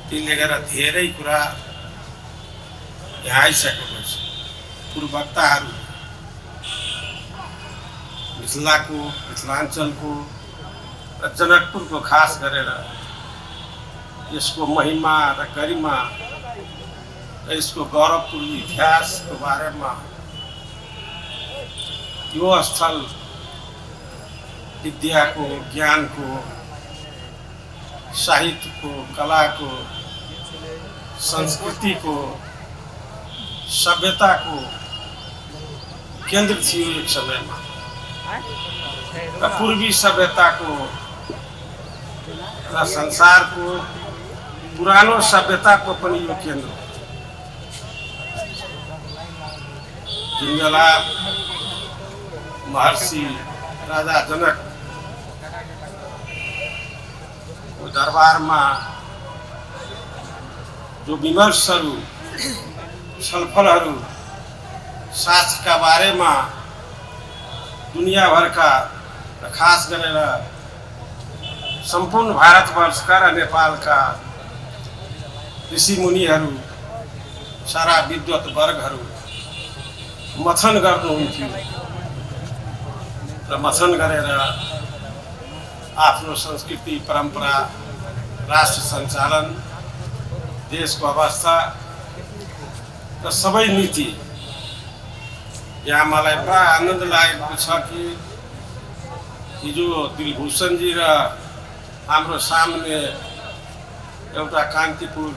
त्यसले गर्दा धेरै कुरा यहाँ आइसकेको छ। पूर्ववक्ताहरू मिथिलाको, मिथिलाञ्चलको र जनकपुरको खास गरेर यसको महिमा र गरिमा र यसको गौरवपूर्ण इतिहासको बारेमा यो स्थल विद्याको, ज्ञानको, साहित्यको, कलाको, संस्कृतिको, सभ्यताको केन्द्र थियो एक समयमा र पूर्वी सभ्यताको र संसारको पुरानो सभ्यताको पनि यो केन्द्र। जुन बेला महर्षि राजा जनक दरबारमा जो विमर्शहरू, छलफलहरू शास्त्रका बारेमा दुनियाभरका र खास गरेर सम्पूर्ण भारतवर्षका र नेपालका ऋषि मुनिहरू, सारा विद्वत वर्गहरू मथन गर्नुहुन्थ्यो र मथन गरेर आफ्नो संस्कृति, परम्परा, राष्ट्र सञ्चालन, देशको अवस्था र सबै नीति। यहाँ मलाई बडा आनन्द लागेको छ कि हिजो दिलभूषणजी र हाम्रो सामने एउटा कान्तिपुर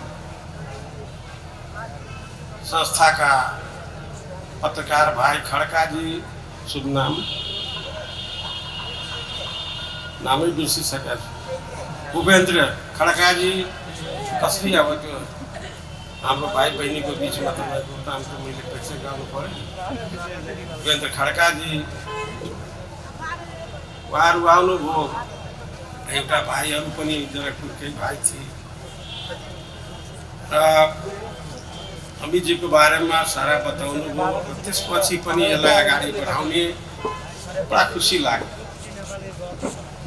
संस्थाका पत्रकार भाइ खड्काजी, शुभ नामै बिर्सिसकेका छु, भूपेन्द्र खड्काजी, कसरी अब त्यो हाम्रो भाइ बहिनीको बिचमा तपाईँको नाम त मैले पैसा गाउनु पऱ्यो। भूपेन्द्र खड्काजी उहाँहरू आउनुभयो। एउटा भाइहरू पनि जनकपुरकै भाइ थिए र अमितजीको बारेमा सारा बताउनु भयो। त्यसपछि पनि यसलाई अगाडि बढाउने बडा खुसी लाग्यो।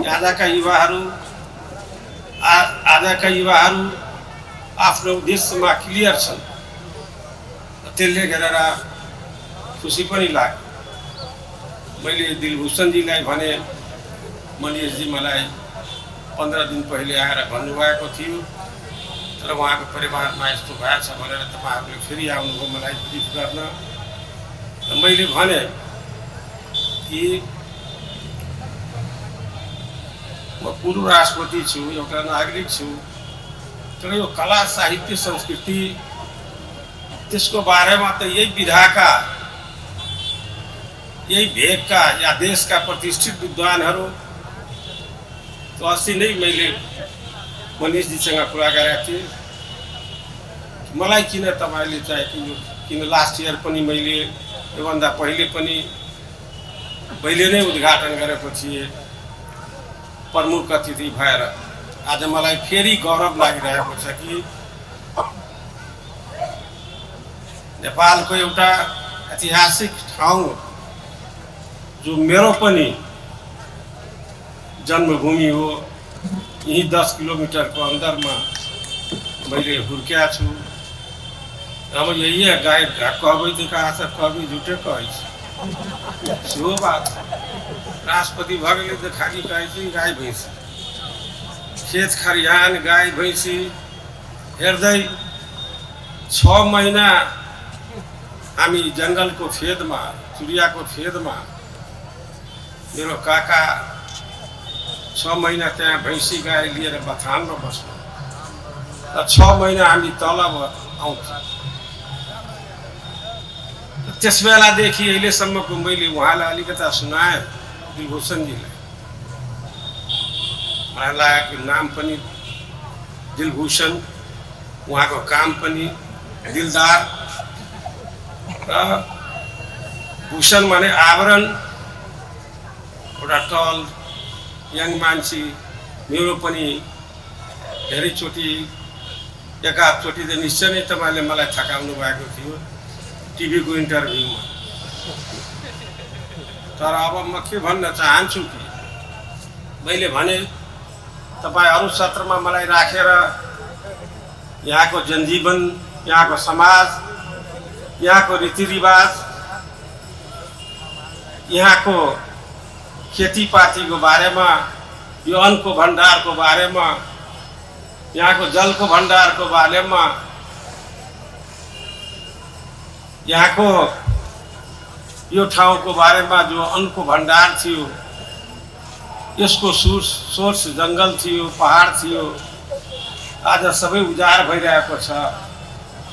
आजका युवाहरू आफ्नो उद्देश्यमा क्लियर छन्, त्यसले गरेर खुसी पनि लाग्यो। मैले दिलभूषणजीलाई भने, मनिषजी मलाई 15 दिन पहिले आएर भन्नुभएको थियो, तर उहाँको परिवारमा यस्तो भएछ भनेर तपाईँहरूले फेरि आउनुभयो मलाई ब्रिफ गर्न। मैले भने कि म पूर्व राष्ट्रपति छु, एउटा नागरिक छु, तर यो कला, साहित्य, संस्कृति त्यसको बारेमा त यही विधाका, यही भेगका या देशका प्रतिष्ठित विद्वानहरू। तो अस्ति नै मैले मनिषजीसँग कुरा गरेको थिएँ, मलाई किन तपाईँले चाहिँ किन लास्ट इयर पनि मैले योभन्दा पहिले पनि मैले नै उद्घाटन गरेको थिएँ प्रमुख अतिथि भएर। आज मलाई फेरि गौरव लागिरहेको छ कि नेपालको एउटा ऐतिहासिक ठाउँ जो मेरो पनि जन्मभूमि हो, यही 10 किलोमीटरको अंदरमा मैले हुर्किया छु। अब यही है, गाय कहबै तो कहा से कहबै झूठे कहे सेहो बात। राष्ट्रपति भगले तो खाली कहे गाय भैंसी, खेत खरिहान गाय भैंसी हेर्दै 6 महीना हामी जंगलको फेदमा, चुरियाको फेदमा मेरो काका 6 महीना त्यहाँ भैंसी गाई लिएर बथानमा बस्नु र 6 महीना हामी तल आउँथ्यौँ। त्यस बेलादेखि अहिलेसम्मको मैले उहाँलाई अलिकता सुनाएँ दिलभूषणजीलाई। मलाई लागेको नाम पनि दिलभूषण, उहाँको काम पनि दिलदार र भूषण माने आवरण, एउटा टल यङ मान्छे। मेरो पनि धेरैचोटि एकाधचोटि त निश्चय नै तपाईँले मलाई थकाउनु भएको थियो टिभीको इन्टरभ्यूमा। तर अब म के भन्न चाहन्छु कि मैले भने तपाईँ अरू सत्रमा मलाई राखेर यहाँको जनजीवन, यहाँको समाज, यहाँको रीतिरिवाज, यहाँको खेतीपातीको बारेमा, यो अन्नको भण्डारको बारेमा, यहाँको जलको भण्डारको बारेमा, यहाँको यो ठाउँको बारेमा जो अन्नको भण्डार थियो, यसको सोर्स जङ्गल थियो, पहाड थियो, आज सबै उजाड भइरहेको छ।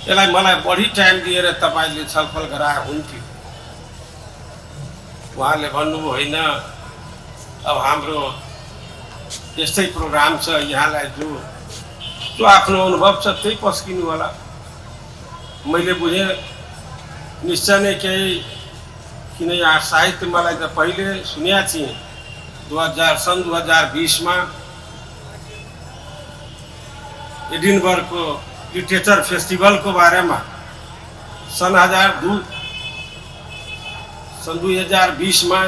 यसलाई मलाई बढी टाइम दिएर तपाईले छलफल गराए हुन्थ्यो। उहाँले भन्नुभयो होइन, अब हाम्रो यस्तै प्रोग्राम छ, यहाँलाई जो आफ्नो अनुभव छ त्यही पस्किनु होला। मैले बुझेँ निश्चय नै केही, किन यहाँ साहित्य मलाई त पहिले सुनेको थिएँ। सन् 2020 में एडिनबर्ग को लिटरेचर फेस्टिवल को बारे में सन् 2020 में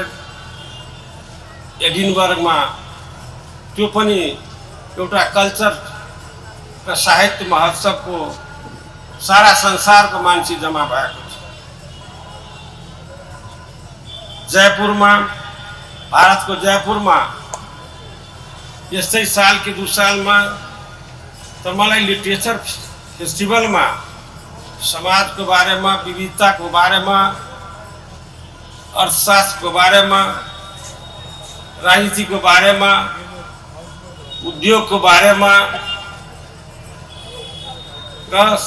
एडिनबर्ग में त्यो पनि एउटा कल्चर र साहित्य महोत्सव को सारा संसार को मान्छे जमा भएको छ। जयपुर में, भारत को जयपुर में यस्तै साल के 2 साल में तो मलाई लिटरेचर फेस्टिवल में समाज को बारे में, विविधता को बारे में, अर्थशास्त्र को बारे में, राजनीति को बारे में, उद्योग को बारे में र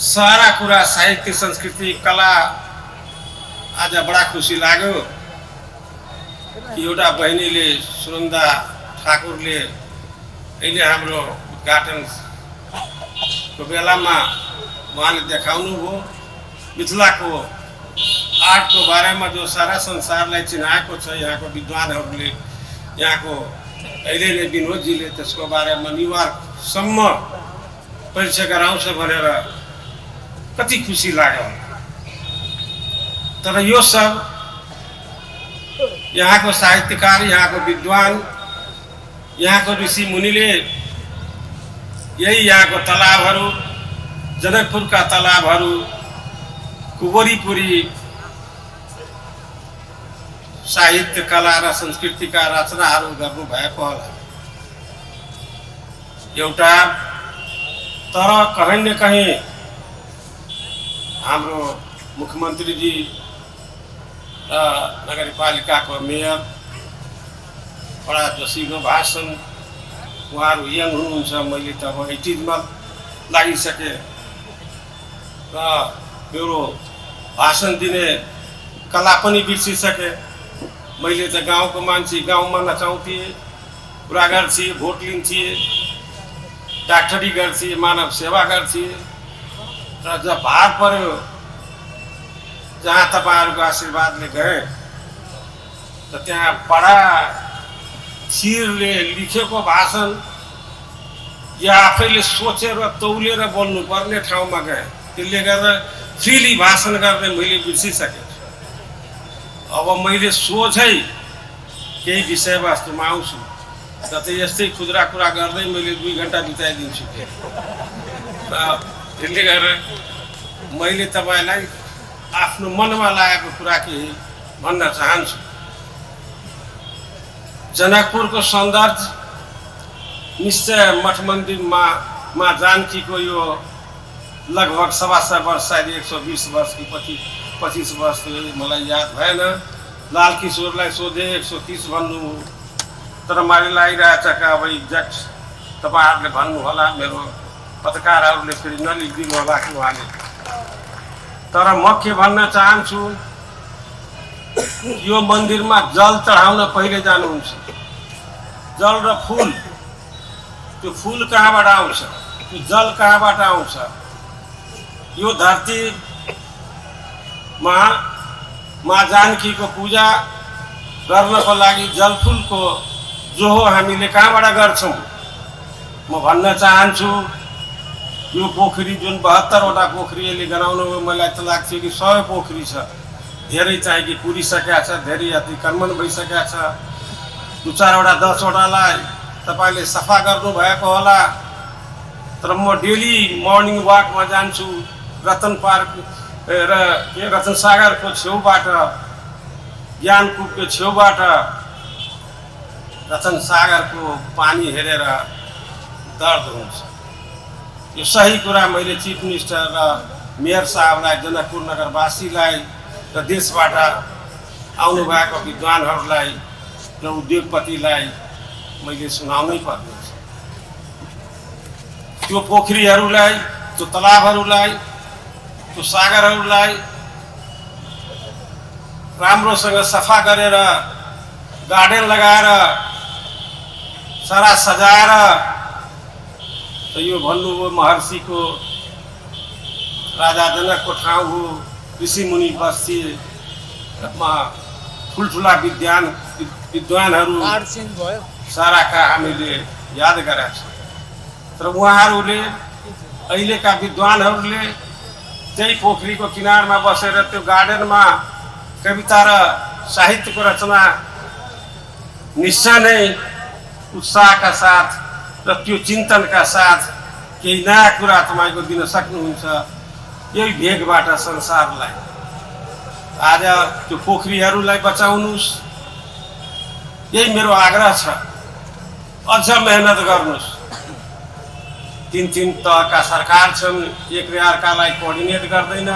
सारा कुरा साहित्य, संस्कृति, कला आज बड़ा खुशी लाग्यो कि एउटा बहिनीले सुनन्दा ठाकुरले अहिले हाम्रो उद्घाटन को बेलामा उहाँले देखाउनु भयो मिथिला को आर्ट को बारे में जो सारा संसारलाई चिनाएको छ। यहाँको विद्वानहरूले, यहाँको अहिले नै विनोदजीले त्यसको बारेमा न्युयोर्कसम्म परिचय गराउँछ भनेर कति खुसी लाग्यो। तर यो सब यहाँ को साहित्यकार, यहाँ को विद्वान, यहाँ को ऋषि मुनिले यही यहाँ को तालाबहरू, जनकपुर का तालाबहरू, कुवरीपुरी साहित्य, कला र संस्कृति का रचनाहरू गर्नु भएको होला एउटा। तर कहीं न कहीं हाम्रो मुख्यमंत्री जी, नगरपालिका को मेयर बड़ा जोसिलो भाषण, उहाँहरू यङ हुनुहुन्छ। मैले त अब 80 में लागिसके र मेरो भाषण दिने कला पनि बिर्सिसके। मैले त गाउँको मान्छे गाउँमा नचाउँथे, कुरा गर्थे, भोट लिन्थे, डाक्टरी गर्थे, मानव सेवा गर्थे। र जब भार पर्यो, जहाँ तपाईहरुको आशीर्वादले गए, तो त्यहाँ बड़ा शिरले लिखेको भाषण या आफैले सोचेर तौलेर बोल्नु पर्ने ठाउँमा गए। त्यसले गर्दा फ्रीली भाषण गर्ने मैले बिर्सिसके। अब मैले सोझै केही विषयवस्तुमा आउँछु, त यस्तै खुद्रा कुरा गर्दै मैले 2 घण्टा बिताइदिन्छु। त्यसले गर्दा मैले तपाईलाई आफ्नो मनमा लागेको कुरा केही भन्न चाहन्छु। जनकपुर को सौन्दर्य निश्चय मठ मंदिर माँ जानकी को यो लगभग 1.25 वर्ष, शायद 120 वर्ष की 25 वर्ष मलाई याद भएन। लाल किशोरलाई सोधे 130 भन्नु, तर मलाई लागिरहेछ कि अब एक्ज्याक्ट तपाईहरुले भन्नु होला, मेरो पत्रकारहरूले फेरि नलिखिदिनु होला कि उहाँले। तर म के भन्न चाहन्छु, यो मंदिर में जल चढ़ाउन पहिले जानुहुन्छ। जल र फूल, त्यो फूल कहाँबाट आउँछ, त्यो जल कहाँबाट आउँछ? यो धरती माँ जानकी को पूजा गर्नको लागि जल फूल को जो हो हामीले कहाँबाट गर्छौं? म भन्न चाहन्छु, यो पोखरी जुन 72 वटा पोखरीले गराउनु, मलाई त लाग्छ कि 100 पोखरी छ। धेरै चाहिँ कि पुरिसकेका छ, धेरै अतिक्रमण भइसकेका छ। 2-4 वटा 10 वटालाई तपाईले सफा गर्नु भएको होला। तर म डेली मर्निङ वाकमा जान्छु रतन पार्क र रतन सागरको छेउबाट ज्ञानकुपको छेउबाट रतन सागरको पानी हेरेर दर्द हुन्छ। यो सही कुरा मैले चिफ मिनिस्टर र मेयर साहबलाई, जनकपुर नगरवासीलाई र देशबाट आउनुभएका विद्वानहरूलाई र उद्योगपतिलाई मैले सुनाउनै पर्ने छ। त्यो पोखरीहरूलाई, त्यो तलाबहरूलाई, त्यो सागरहरूलाई राम्रोसँग सफा गरेर गार्डन लगाएर सारा सजाएर यो भन्नुभयो महर्षिको राजा जनकको ठाउँ हो, ऋषि मुनि बस्तीमा ठुल्ठुला विद्वानहरू साराका हामीले याद गरेका छौँ। तर उहाँहरूले, अहिलेका विद्वानहरूले त्यही पोखरीको किनारमा बसेर त्यो गार्डनमा कविता र साहित्यको रचना निश्चय नै उत्साहका साथ र त्यो चिन्तनका साथ केही नयाँ कुरा तपाईँको दिन सक्नुहुन्छ। यही भेगबाट संसारलाई आज त्यो पोखरीहरूलाई बचाउनुहोस्, यही मेरो आग्रह छ। अझ मेहनत गर्नुहोस्। तीन तहका सरकार छन्, एकले अर्कालाई कोअर्डिनेट गर्दैन।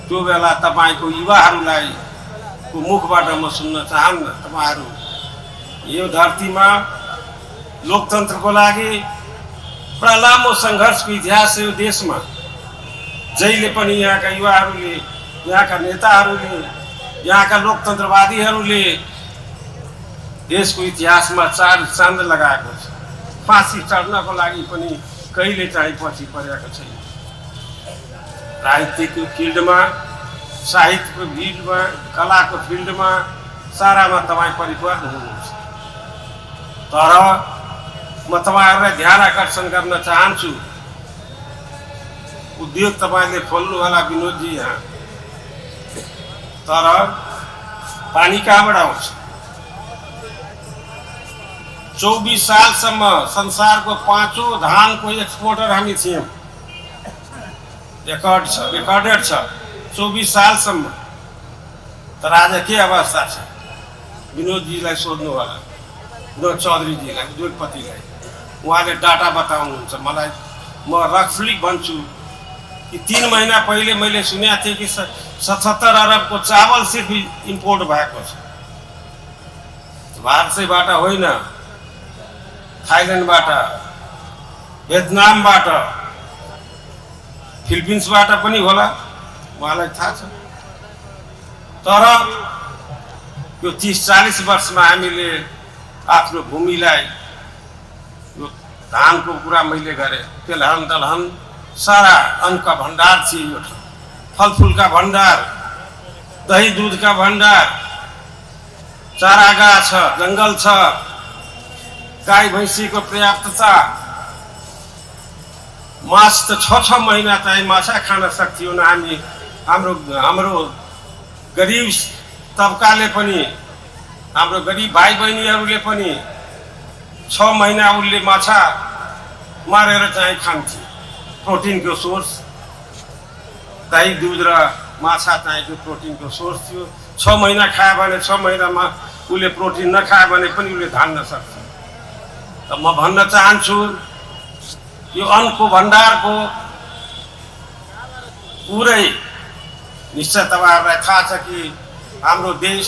त्यो बेला तपाईँको युवाहरूलाई को मुखबाट म सुन्न चाहन्न, तपाईँहरू यो धरतीमा लोकतन्त्रको लागि बडा लामो सङ्घर्षको इतिहास छ यो देशमा। जहिले पनि यहाँका युवाहरूले, यहाँका नेताहरूले, यहाँका लोकतन्त्रवादीहरूले देशको इतिहासमा चार चाँद लगाएको छ। फाँसी चढ्नको लागि पनि कहिले चाहिँ पछि परेको छैन। राजनीतिको फिल्डमा, साहित्यको फिल्डमा, कलाको फिल्डमा सारामा तपाईँ परिपूर्ण हुनुहुन्छ। तर म तपाईँहरूलाई ध्यान आकर्षण गर्न चाहन्छु, उद्योग तपाईँले खोल्नु होला विनोदजी यहाँ, तर पानी कहाँबाट आउँछ? 24 सालसम्म संसारको 5औं धानको एक्सपोर्टर हामी थियौँ। रेकर्डेड छ 24 सालसम्म। तर आज के अवस्था छ? विनोदजीलाई सोध्नु होला, विनोद चौधरीजीलाई, उद्योगपतिलाई, उहाँले डाटा बताउनुहुन्छ मलाई। म रफली भन्छु कि 3 महिना पहिले मैले सुनेको थिएँ कि 77 अरबको चावल सिर्फ इम्पोर्ट भएको छ। भारतबाट होइन, थाइल्यान्डबाट, भियतनामबाट, फिलिपिन्सबाट पनि होला, उहाँलाई थाहा छ। तर यो 30-40 वर्षमा हामीले आफ्नो भूमिलाई, यो धानको कुरा मैले गरेँ, तेलहन दलहन सारा अन्न का भण्डार थियो यो ठाउँ, फलफुलका भण्डार, दही दुधका भण्डार, चारागाह छ, जङ्गल छ, गाई भैँसीको पर्याप्तता, मास त 6 महिना चाहिँ माछा खान सक्थ्यौँ न हामी। हाम्रो गरिब तबकाले पनि, हाम्रो गरिब भाइ बहिनीहरूले पनि 6 महिना उसले माछा मारेर चाहिँ खान्थे। प्रोटिनको सोर्स दही दुध र माछा चाहिँ प्रोटिनको सोर्स थियो। 6 महिना खायो भने 6 महिनामा उसले प्रोटिन नखायो भने पनि उसले धान्न सक्छ। त म भन्न चाहन्छु यो अन्नको भण्डारको पुरै निश्चय तपाईँहरूलाई थाहा छ कि हाम्रो देश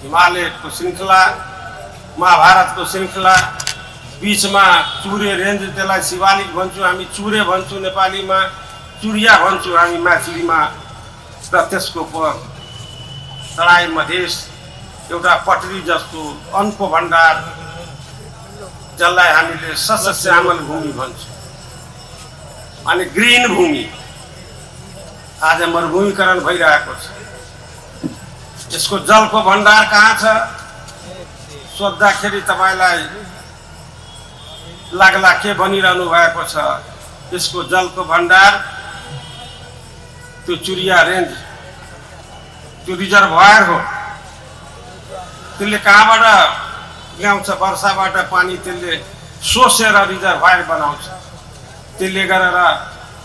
हिमालयको श्रृङ्खला, महाभारतको श्रृङ्खला, बीचमा चुरे रेन्ज, त्यसलाई शिवालिक भन्छौँ हामी, चुरे भन्छौँ नेपालीमा, चुरिया भन्छौँ हामी मैथिलीमा, र त्यसको पर तराई मधेस एउटा पटरी जस्तो अन्नको भण्डार, जसलाई हामीले सस्यश्यामल भूमि भन्छौँ, अनि ग्रिन भूमि। आज मरुभूमिकरण भइरहेको छ। यसको जलको भण्डार कहाँ छ सोद्धाखेरि तपाईँलाई लाग्ला के भनिरहनु भएको छ। यसको जलको भण्डार त्यो चुरिया रेन्ज, त्यो रिजर्भयर हो। त्यसले कहाँबाट ल्याउँछ? वर्षाबाट पानी त्यसले सोसेर रिजर्भयर बनाउँछ। त्यसले गरेर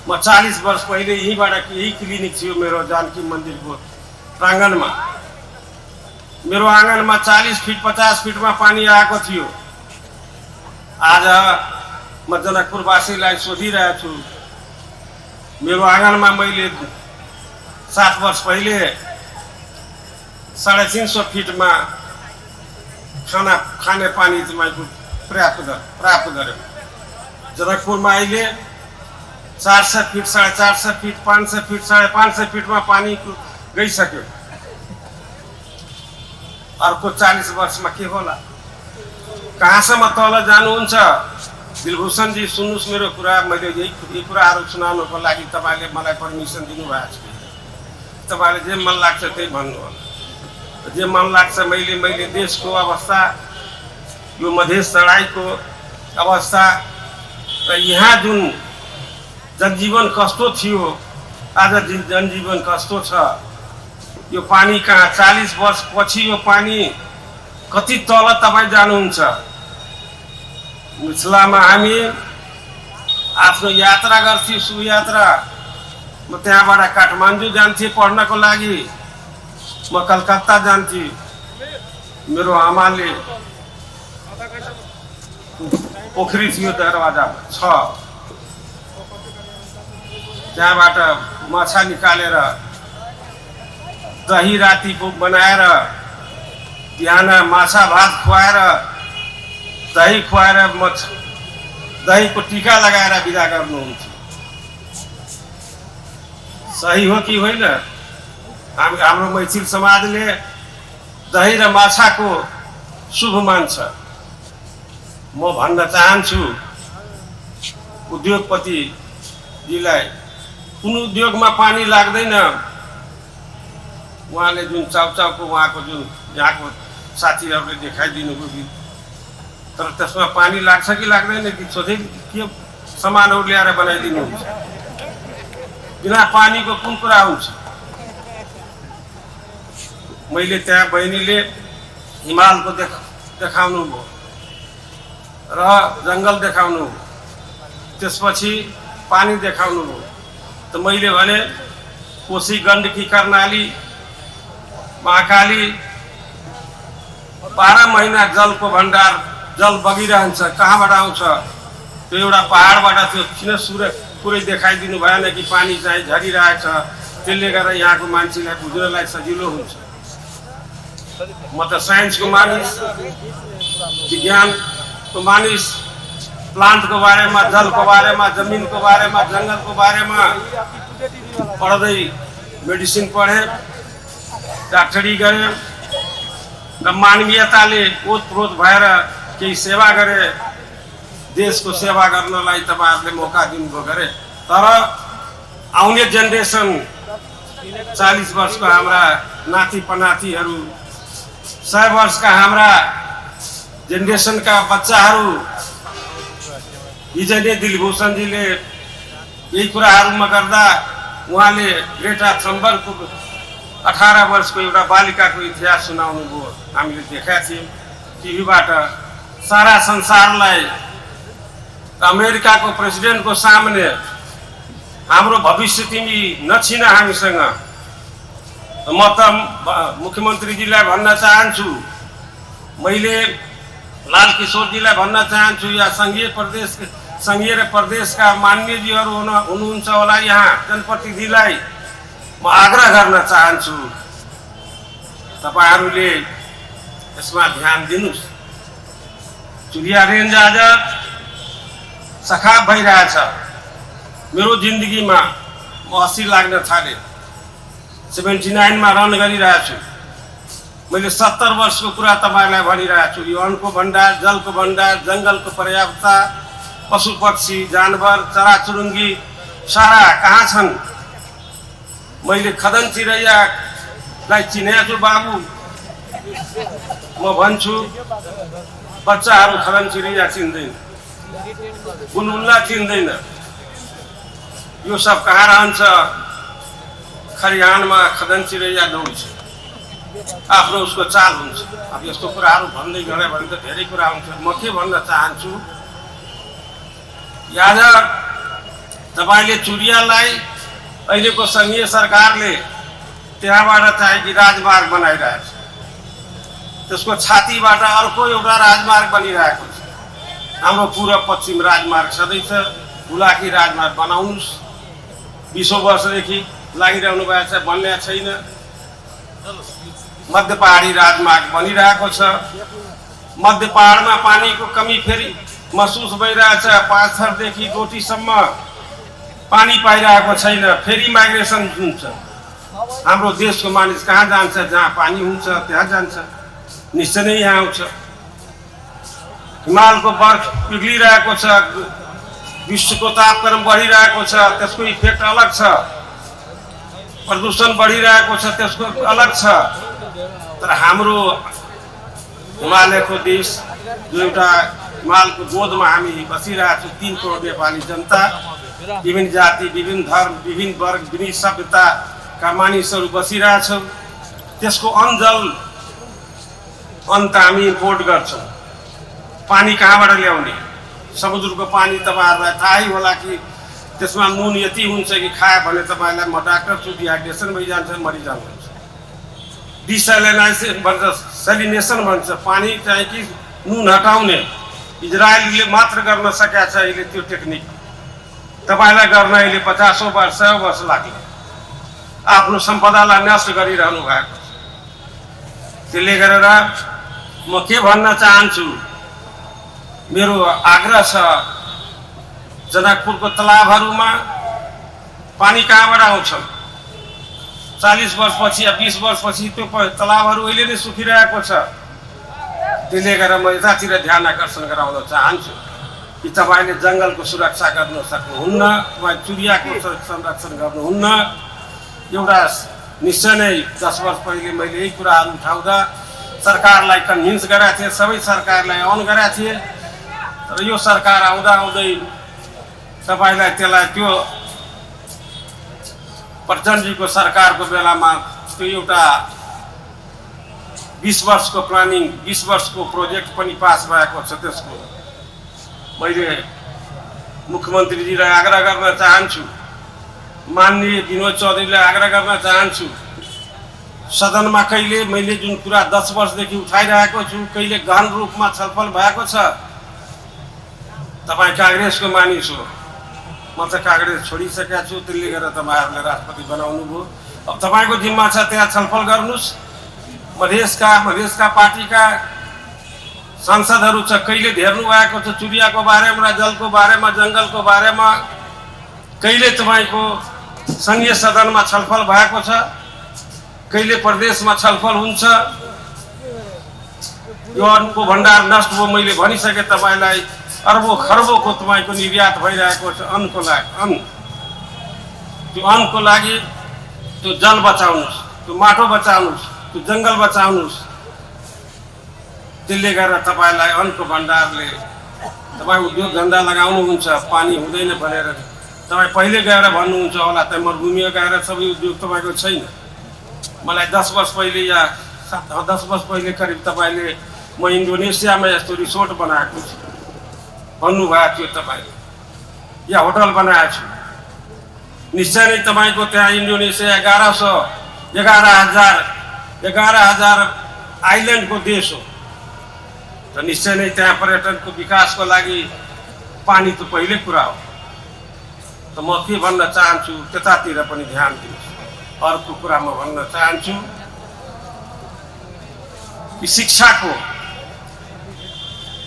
म 40 वर्ष पहिले यहीँबाट यही क्लिनिक थियो मेरो जानकी मन्दिरको प्राङ्गणमा। मेरो आँगनमा 40 फिट 50 फिटमा पानी आएको थियो। आज म जनकपुरवासीलाई सोधिरहेको छु, मेरो आँगनमा मैले 7 वर्ष पहिले 350 फिटमा खाने पानी तपाईँको प्राप्त गर्यो। जनकपुरमा अहिले 400 फिट 450 फिट 500 फिट 550 फिटमा पानी गइसक्यो। अर्को 40 वर्षमा के होला, कहाँसम्म तल जानुहुन्छ? दिलभूषणजी सुन्नुहोस् मेरो कुरा, मैले यही कुराहरू सुनाउनको लागि तपाईँले मलाई पर्मिसन दिनुभएको छ। तपाईँले जे मन लाग्छ त्यही भन्नु होला, जे मन लाग्छ। मैले देशको अवस्था, यो मधेस चढाइको अवस्था र यहाँ जुन जनजीवन कस्तो थियो, आज जनजीवन कस्तो छ, यो पानी कहाँ 40 वर्ष पछि यो पानी कति तल तपाईँ जानुहुन्छ? मिथिलामा हामी आफ्नो यात्रा गर्थ्यौँ, सुयात्रा। म त्यहाँबाट काठमाडौँ जान्थेँ पढ्नको लागि, म कलकत्ता जान्थेँ। मेरो आमाले पोखरी थियो दरवाजा छ, त्यहाँबाट माछा निकालेर दही राति बनाएर बिहान माछा भात खुवाएर दही खुवाएर दहीको टीका लगाएर बिदा गर्नुहुन्थ्यो। सही हो कि होइन? हाम्रो मैथिल समाजले दही र माछाको शुभ मान्छ। म भन्न चाहन्छु उद्योगपतिजीलाई, कुन उद्योगमा पानी लाग्दैन। उहाँले जुन चाउचाउको उहाँको जुन यहाँको साथीहरूले देखाइदिनु भयो, तर त्यसमा पानी लाग्छ कि लाग्दैन कि सोधै के सामानहरू ल्याएर बनाइदिनुहुन्छ? बिना पानीको कुन कुरा हुन्छ? मैले त्यहाँ बहिनीले हिमालको देखाउनु भयो र जङ्गल देखाउनु भयो, त्यसपछि पानी देखाउनु भयो। त मैले भने कोशी गण्डकी कर्णाली महाकाली 12 महिना जलको भण्डार, जल बगिरहन्छ। कहाँबाट आउँछ? त्यो एउटा पहाडबाट त्यो किन सूर्य पुरै देखाइदिनु भएन कि पानी चाहिँ झरिरहेछ? त्यसले गर्दा यहाँको मान्छेलाई बुझ्नलाई सजिलो हुन्छ। म त साइन्सको मानिस, विज्ञानको मानिस, प्लान्टको बारेमा, जलको बारेमा, जमिनको बारेमा, जङ्गलको बारेमा पढ्दै मेडिसिन पढेँ, डाक्टरी गरेँ र मानवीयताले ओतप्रोत भएर केही सेवा गरे। देशको सेवा गर्नलाई तपाईँहरूले मौका दिनुभयो गरे। तर आउने जेनेरेसन 40 वर्षको हाम्रा नाति पनातिहरू, 100 वर्षका हाम्रा जेनेरेसनका बच्चाहरू, हिजो नै दिलभूषणजीले यही कुराहरूमा गर्दा उहाँले ग्रेटा थम्बरको 18 वर्षको एउटा बालिकाको इतिहास सुनाउनु भयो। हामीले देखेका थियौँ टिभीबाट। सारा संसारलाई, अमेरिकाको प्रेसिडेन्टको सामने हाम्रो भविष्य तिमी नछिन हामीसँग। म त मुख्यमन्त्रीजीलाई भन्न चाहन्छु, मैले लालकिशोरजीलाई भन्न चाहन्छु, या सङ्घीय र प्रदेशका मान्यजीहरू हुनुहुन्छ होला, यहाँ जनप्रतिनिधिलाई म आग्रह गर्न चाहन्छु, तपाईँहरूले यसमा ध्यान दिनुहोस्। चुरिया रेन्ज आज सखाप भइरहेछ। मेरो जिन्दगीमा म 80 लाग्न थालेँ, 79 मा रन गरिरहेको छु। मैले 70 वर्षको कुरा तपाईँलाई भनिरहेको छु। यो अन्नको भण्डार, जलको भण्डार, जङ्गलको पर्याप्तता, पशु पक्षी जानवर चराचुरुङ्गी सारा कहाँ छन्? मैले खदन चिरैयालाई चिनेको छु बाबु। म भन्छु बच्चाहरू खदन चिरैया चिन्दैन, बुलबुल्ला चिन्दैन। यो सब कहाँ रहन्छ? खरिहानमा खदन चिरैया दौड्छ, आफ्नो उसको चाल हुन्छ। अब यस्तो कुराहरू भन्दै गऱ्यो भने त धेरै कुरा हुन्छ। म के भन्न चाहन्छु, आज तपाईले चुरियालाई अहिलेको संघीय सरकारले त्यहाँबाट चाहिँ कि राजमार्ग बनाइरहेको छ, त्यसको छातीबाट अर्को एउटा राजमार्ग बनिरहेको छ। हाम्रो पूर्व पश्चिम राजमार्ग छँदैछ, बुलाकी राजमार्ग बनाउनुस्। 20 वर्षदेखि लागिरहनु भएको छ, बन्ने छैन। मध्य पहाडी राजमार्ग बनिरहेको छ। मध्य पहाडमा पानीको कमी फेरि महसुस भइरहेछ। पाँचथरदेखि डोटीसम्म पानी पाइरहेको छैन, फेरि माइग्रेसन हुन्छ। हाम्रो देशको मानिस कहाँ जान्छ? जहाँ पानी हुन्छ त्यहाँ जान्छ, निश्चय नै यहाँ आउँछ। हिमालको बर्फ पिघलिरहेको छ, विश्वको तापक्रम बढिरहेको छ, त्यसको इफेक्ट अलग छ। प्रदूषण बढिरहेको छ, त्यसको अलग छ। तर हाम्रो हिमालयको देश जो एउटा हिमालको गोदमा हामी बसिरहेको छौँ, 3 करोड नेपाली जनता, विभिन्न जाति, विभिन्न धर्म, विभिन्न वर्ग, विभिन्न सभ्यताका मानिसहरू बसिरहेछौँ। त्यसको अन्त हामी इम्पोर्ट गर्छौँ। पानी कहाँबाट ल्याउने? समुद्रको पानी तपाईँहरूलाई थाहै होला कि त्यसमा नुन यति हुन्छ कि खायो भने तपाईँलाई डाक्टर छु डिहाइड्रेसन भइजान्छ, मरिजानुहुन्छ। डिसैलिनाइजेसन भन्छ, सेलिनेसन भन्छ, पानी चाहिँ कि नुन हटाउने। इजरायलले मात्र गर्न सकेको छ अहिले त्यो टेक्निक। तपाईँलाई गर्न अहिले 50 वर्ष 100 वर्ष लाग्यो। आफ्नो सम्पदालाई नष्ट गरिरहनु भएको छ। त्यसले गरेर म के भन्न चाहन्छु, मेरो आग्रह छ, जनकपुरको तलाबहरूमा पानी कहाँबाट आउँछ? 40 वर्षपछि या 20 वर्षपछि त्यो तलाबहरू अहिले नै सुकिरहेको छ। त्यसले गर्दा म यतातिर ध्यान आकर्षण गराउन चाहन्छु कि तपाईँले जङ्गलको सुरक्षा गर्न सक्नुहुन्न, तपाईँ चुरियाको संरक्षण गर्नुहुन्न। एउटा निश्चय नै 10 वर्ष पहिले मैले यही कुराहरू उठाउँदा सरकारलाई कन्भिन्स गरेका थिएँ, सबै सरकारलाई अन गरेका थिएँ। तर यो सरकार आउँदा आउँदै तपाईँलाई त्यसलाई त्यो प्रचण्डजीको सरकारको बेलामा त्यो एउटा 20 वर्षको प्लानिङ, 20 वर्षको प्रोजेक्ट पनि पास भएको छ। त्यसको मैले मुख्यमन्त्रीजीलाई आग्रह गर्न चाहन्छु, माननीय विनोद चौधरीलाई आग्रह गर्न चाहन्छु, सदनमा कहिले मैले जुन कुरा 10 वर्षदेखि उठाइरहेको छु, कहिले गहन रूपमा छलफल भएको छ। तपाईँ काङ्ग्रेसको मानिस हो, म त काङ्ग्रेस छोडिसकेको छु, त्यसले गर्दा तपाईँहरूले राष्ट्रपति बनाउनु भयो। अब तपाईँको जिम्मा छ, त्यहाँ छलफल गर्नुहोस्। मधेसका पार्टीका सांसदहरू छ, कहिले धेर्नु भएको छ चुरियाको बारेमा, जलको बारेमा, जङ्गलको बारेमा। कहिले तपाईँको सङ्घीय सदनमा छलफल भएको छ, कहिले प्रदेशमा छलफल हुन्छ। यो अन्नको भण्डार नष्ट भयो, मैले भनिसकेँ तपाईँलाई। अर्बौं खर्बौंको तपाईँको निर्यात भइरहेको छ अन्नको लागि। त्यो अन्नको लागि त्यो जल बचाउनुहोस्, त्यो माटो बचाउनुहोस्, त्यो जङ्गल बचाउनुहोस्। त्यसले गर्दा तपाईँलाई अन्नको भण्डारले तपाईँ उद्योग धन्दा लगाउनुहुन्छ, पानी हुँदैन भनेर तपाईँ पहिले गएर भन्नुहुन्छ होला, त्यहाँ मरुभूमिमा गएर सबै उद्योग तपाईँको छैन। मलाई 10 वर्ष पहिले या 10 वर्ष पहिले करिब तपाईँले म इन्डोनेसियामा यस्तो रिसोर्ट बनाएको छु भन्नुभएको थियो तपाईँले, या होटल बनाएको छु। निश्चय नै तपाईँको त्यहाँ इन्डोनेसिया 11,000 आइल्यान्डको देश हो। र निश्चय नै त्यहाँ पर्यटनको विकासको लागि पानी त पहिल्यै कुरा हो। त म के भन्न चाहन्छु, त्यतातिर पनि ध्यान दिनुहोस्। अर्को कुरा म भन्न चाहन्छु कि शिक्षाको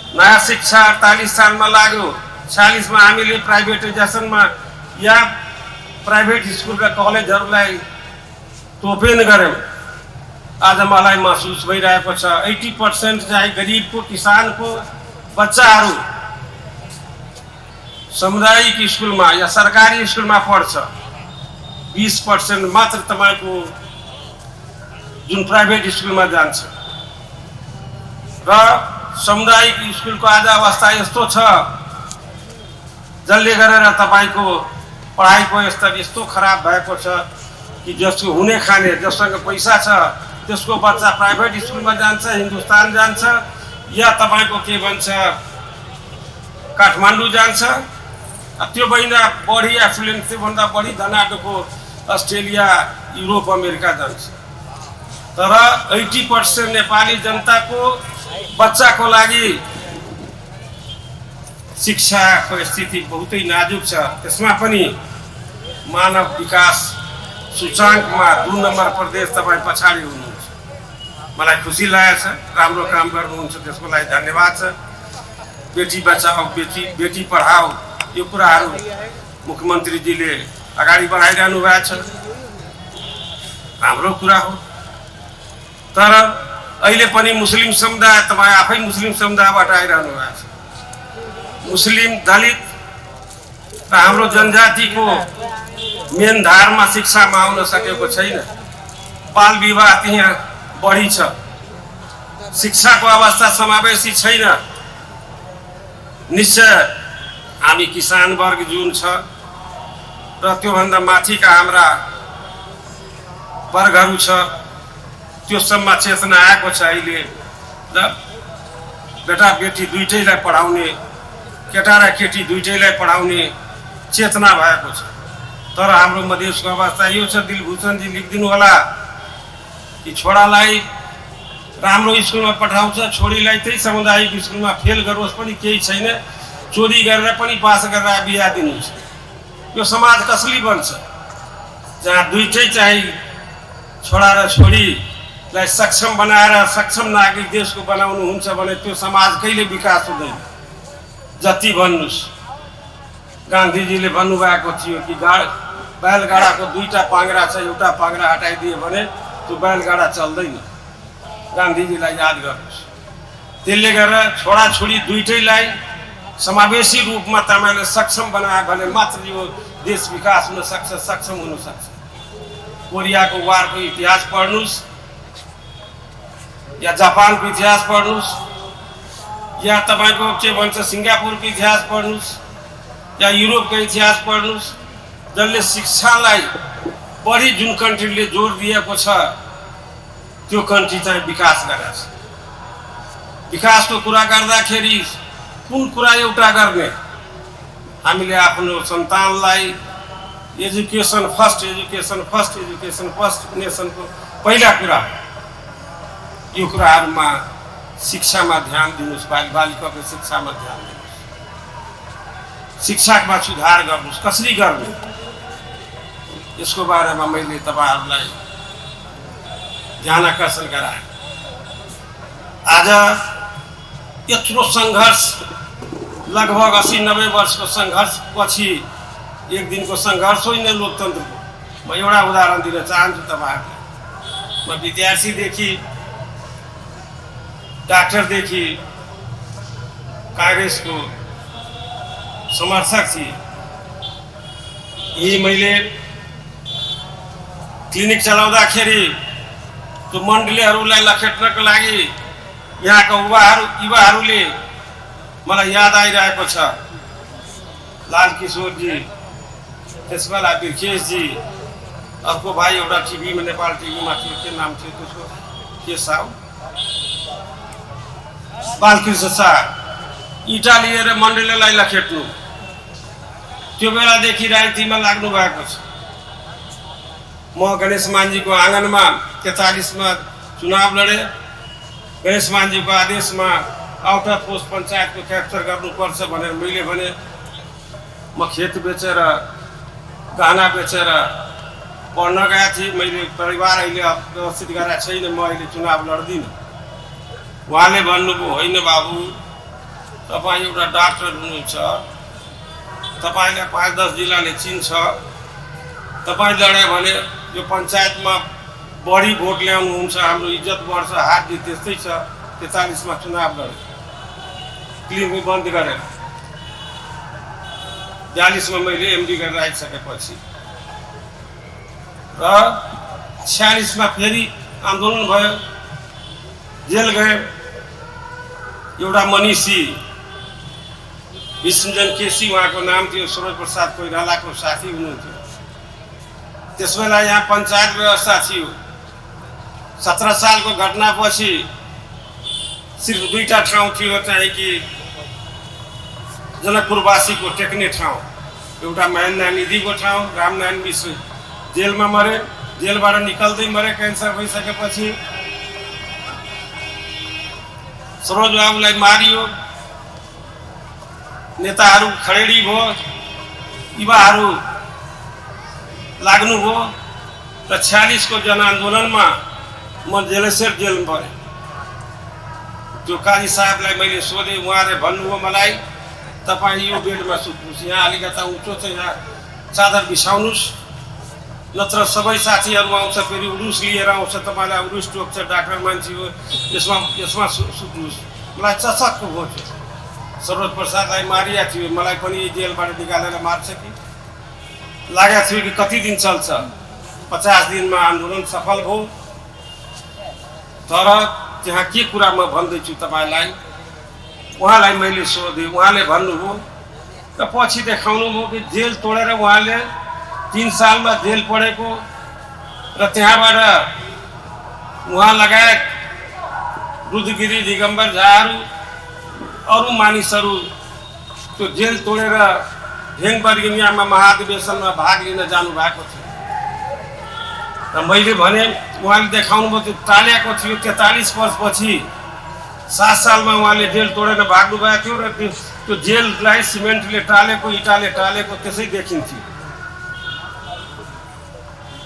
नयाँ शिक्षा 48 सालमा लाग्यो। 46 मा हामीले प्राइभेटाइजेसनमा या प्राइभेट स्कुल र कलेजहरूलाई तोपेन गर्यौँ। आज मलाई महसुस भइरहेको छ 80% चाहिँ गरिबको, किसानको बच्चाहरू सामुदायिक स्कुलमा या सरकारी स्कुलमा पढ्छ। 20% मात्र तपाईँको जुन प्राइभेट स्कुलमा जान्छ। र सामुदायिक स्कुलको आज अवस्था यस्तो छ, जसले गरेर तपाईँको पढाइको स्तर यस्तो खराब भएको छ कि जसको हुने खाने, जससँग पैसा छ त्यसको बच्चा प्राइभेट स्कुलमा जान्छ, हिन्दुस्तान जान्छ, या तपाईँको के भन्छ काठमाडौँ जान्छ, त्यो महिना बढी एफ्लुएन्ट त्योभन्दा बढी धनाडोको अस्ट्रेलिया युरोप अमेरिका जान्छ। तर 80% नेपाली जनताको बच्चाको लागि शिक्षाको स्थिति बहुतै नाजुक छ। त्यसमा पनि मानव विकास सूचाङ्कमा 2 नम्बर प्रदेश तपाईँ पछाडि हुनुहुन्छ। मलाई खुसी लागेको छ, राम्रो काम गर्नुहुन्छ, त्यसको लागि धन्यवाद छ। बेटी बचाओ बेटी पढाओ यो कुराहरू मुख्यमन्त्रीजीले अगाडि बढाइरहनु भएको छ, राम्रो कुरा हो। तर अहिले पनि मुस्लिम समुदाय, तपाईँ आफै मुस्लिम समुदायबाट आइरहनु भएको छ, मुस्लिम दलित र हाम्रो जनजातिको मेन धारमा शिक्षामा आउन सकेको छैन। बाल विवाह त्यहाँ बढी छ, शिक्षाको अवस्था समावेशी छैन। निश्चय हामी किसान वर्ग जुन छ र त्योभन्दा माथिका हाम्रा वर्गहरू छ, त्यो सम्म चेतना आएको छ। अहिले बेटा बेटी दुइटैलाई पढाउने, केटा र केटी दुइटैलाई पढाउने चेतना भएको छ। तर हाम्रो मधेसको अवस्था यो छ, दिलभूषणजी लेखिदिनु होला कि छोरालाई राम्रो स्कुलमा पठाउँछ, छोरीलाई त्यही सामुदायिक स्कुलमा फेल गरोस् पनि केही छैन, चोरी गरेर पनि पास गरेर बिहा दिनुहुन्छ। यो समाज कसले बन्छ जहाँ दुइटै चाहिँ छोरा र छोरीलाई सक्षम बनाएर सक्षम नागरिक देशको बनाउनुहुन्छ भने त्यो समाज कहिले विकास हुँदैन। जति भन्नुहोस्, गान्धीजीले भन्नुभएको थियो कि बैलगाडाको 2टा पाङ्ग्रा छ, एउटा पाङ्ग्रा हटाइदियो भने त्यो बैलगाडा चल्दैन। गान्धीजीलाई याद गर्नुहोस्। त्यसले गर्दा छोराछोरी दुइटैलाई समावेशी रूपमा तपाईँले सक्षम बनायो भने मात्र यो देश विकास हुन सक्छ, सक्षम हुन सक्छ। कोरियाको वारको इतिहास पढ्नुहोस्, या जापानको इतिहास पढ्नुहोस्, या तपाईँको के भन्छ सिङ्गापुरको इतिहास पढ्नुहोस्, या युरोपको इतिहास पढ्नुहोस्। जसले शिक्षालाई बढी जुन कन्ट्रीले जोड दिएको छ त्यो कन्ट्री चाहिँ विकास गरेको छ। विकासको कुरा गर्दाखेरि कुन कुरा एउटा गर्ने, हामीले आफ्नो सन्तानलाई education first, education first, education first नेसनको पहिला कुरा, यो कुराहरूमा शिक्षामा ध्यान दिनुहोस्, बालिकाको शिक्षामा ध्यान दिनुहोस्, शिक्षामा सुधार गर्नुहोस्। कसरी गर्ने यसको बारेमा मैले तपाईहरुलाई ध्यान आकर्षण गराएँ। आज यत्रो सङ्घर्ष, लगभग 80-90 वर्षको सङ्घर्ष पछि एक दिनको सङ्घर्ष होइन लोकतन्त्रको। म एउटा उदाहरण दिन चाहन्छु तपाईहरुलाई। म विद्यार्थीदेखि डाक्टरदेखि काङ्ग्रेसको समर्थक थिएँ। यही मैले क्लिनिक चलाउँदाखेरि त्यो मण्डलीहरूलाई लखेट्नको लागि यहाँका युवाहरूले मलाई याद आइरहेको छ। लालकिशोरजी, त्यसबेला बिर्खेशजी, अर्को भाइ एउटा टिभीमा, नेपाल टिभीमा थियो, के नाम थियो त्यसको, के साहु, बालकृष्ण शाह, इँटा लिएर मण्डलीलाई लखेट्नु, त्यो बेलादेखि राजनीतिमा लाग्नु भएको छ। म गणेश मानजीको आँगनमा 43मा चुनाव लडेँ। गणेश मानजीको आदेशमा आउट अफ पोस्ट पञ्चायतको क्याप्चर गर्नुपर्छ भनेर मैले भने म खेत बेचेर, गहना बेचेर पढ्न गएको थिएँ। मैले परिवार अहिले व्यवस्थित गरेको छैन, म अहिले चुनाव लड्दिनँ। उहाँले भन्नुभयो, होइन बाबु, तपाईँ एउटा डाक्टर हुनुहुन्छ, तपाईँलाई 5-10 जिल्लाले चिन्छ, तपाईँ लड्यो भने यो पञ्चायतमा बढी भोट ल्याउनुहुन्छ, हाम्रो इज्जत बढ्छ, हात जित त्यस्तै छ। 43मा चुनाव लड्यो, क्लिनिक बन्द गरेर। 42मा मैले एमडी गरेर आइसकेपछि र 46मा फेरि आन्दोलन भयो, जेल गए। एउटा मनिषी विष्णुजन केसी, उहाँको नाम थियो, सरोज प्रसाद कोइरालाको साथी हुनुहुन्थ्यो। त्यसबेला यहाँ पञ्चायत व्यवस्था थियो। 17 सालको घटनापछि सिर्फ 2टा ठाउँ थियो, चाहिँ कि जनकपुरवासीको टेक्ने ठाउँ एउटा महानिधि को ठाउँ रामनारायण मिश्र जेलमा मरे, जेलबाट निकल्दै मरे क्यान्सर भइसकेपछि। सरोज बाबुलाई मारियो, नेताहरू खडेडी भयो, युवाहरू लाग्नुभयो र 46 को जनआन्दोलनमा म जेलेश्वर जेलमा परेँ। त्यो काजी साहबलाई मैले सोधेँ, उहाँले भन्नुभयो मलाई, तपाईँ यो बेडमा सुत्नुहोस्, यहाँ अलिकता उँचो छ, यहाँ चादर बिछाउनुहोस्, नत्र सबै साथीहरू आउँछ, फेरि उरुस लिएर आउँछ, तपाईँलाई उरुस टोक्छ, डाक्टर मान्छे हो, यसमा सुत्नुहोस्। मलाई चचक्क भयो। सरोज प्रसादलाई मारिया थियो, मलाई पनि जेलबाट निकालेर मार्छ कि लागेको थियो कि कति दिन चल्छ। 50 दिनमा आन्दोलन सफल भयो। तर त्यहाँ के कुरा म भन्दैछु तपाईँलाई, उहाँलाई मैले सोधेँ, उहाँले भन्नुभयो र पछि देखाउनु भयो कि जेल तोडेर उहाँले 3 सालमा जेल पढेको र त्यहाँबाट उहाँ लगायत रुद्रगिरी दिगम्बर झाहरू अरू मानिसहरू त्यो जेल तोडेर भेङबर्गिनियामा महाधिवेशनमा भाग लिन जानुभएको थियो। र मैले भने, उहाँले देखाउनु भयो त्यो टालेको थियो। 43 वर्षपछि 7 सालमा उहाँले जेल तोडेर भाग्नु भएको थियो र त्यो जेललाई सिमेन्टले टालेको, इँटाले टालेको त्यसै देखिन्थ्यो।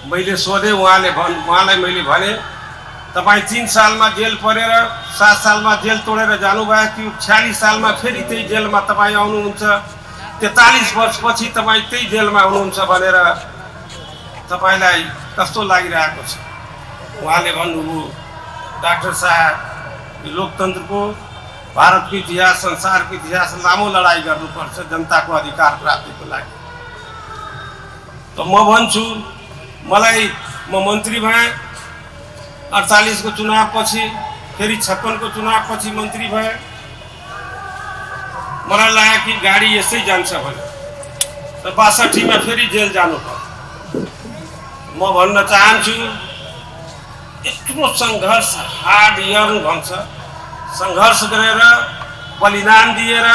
मैले सोधेँ, उहाँलाई मैले भने, तपाईँ 3 सालमा जेल परेर 7 सालमा जेल तोडेर जानुभएको थियो, 46 सालमा फेरि त्यही जेलमा तपाईँ आउनुहुन्छ, 43 वर्षपछि तपाईँ त्यही जेलमा हुनुहुन्छ भनेर तपाईँलाई कस्तो लागिरहेको छ? उहाँले भन्नुभयो, डाक्टर साहब, लोकतन्त्रको, भारतको इतिहास, संसारको इतिहास लामो लडाइँ गर्नुपर्छ जनताको अधिकार प्राप्तिको लागि। त म भन्छु, म मन्त्री भएँ, 48 को चुनावपछि, फेरि 56 को चुनावपछि मन्त्री भएँ। मलाई लाग्यो कि गाडी यसै जान्छ भने, र 62 मा फेरि जेल जानु पर्यो। म भन्न चाहन्छु, यत्रो सङ्घर्ष, हार्ड यर्न भन्छ, सङ्घर्ष गरेर बलिदान दिएर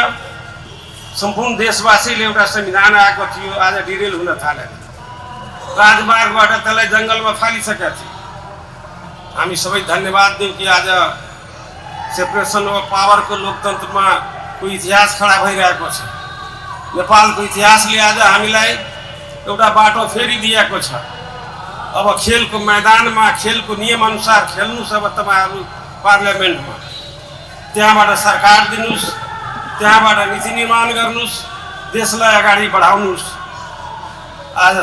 सम्पूर्ण देशवासीले एउटा संविधान आएको थियो, आज डिरेल हुन थालेको। राजमार्गबाट त्यसलाई जङ्गलमा फालिसकेका थिए। हामी सबै धन्यवाद दिउँ कि आज सेपरेसन अफ पावरको लोकतन्त्रमा को इतिहास खडा भइरहेको छ। नेपालको इतिहासले आज हामीलाई एउटा बाटो फेरि दिएको छ। अब खेलको मैदानमा, खेलको नियम अनुसार खेल्नुहोस्। अब तपाईँहरू पार्लियामेन्टमा, त्यहाँबाट सरकार दिनुहोस्, त्यहाँबाट नीति निर्माण गर्नुहोस्, देशलाई अगाडि बढाउनुहोस्। आज